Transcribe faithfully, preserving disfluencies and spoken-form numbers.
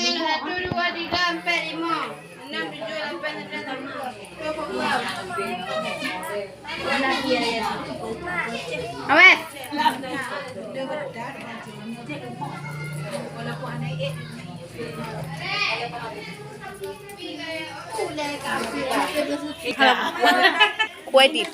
Satu, dua, tiga, empat, lima, enam, tujuh, lapan, sembilan, sepuluh. Dua puluh dua. Aweh. Kuai di.